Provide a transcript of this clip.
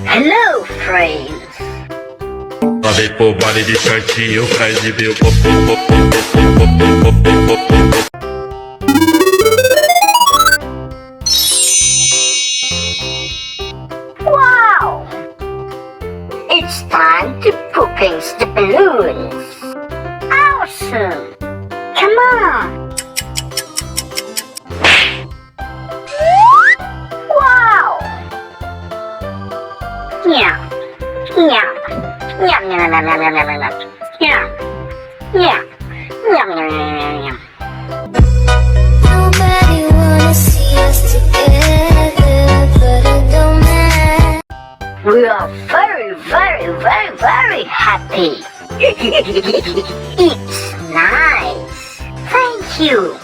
Hello, friends. Wow! It's time to poopings the balloons. Awesome! Come on! Wow! Yum! Yum! Yum! Yum! Yum! Yum! Yum! Yum! Yum! Yum! Yum! Yum! Nobody wanna see us together, but it don't matter. We are very, very, very, very happy. It's nice. Thank you.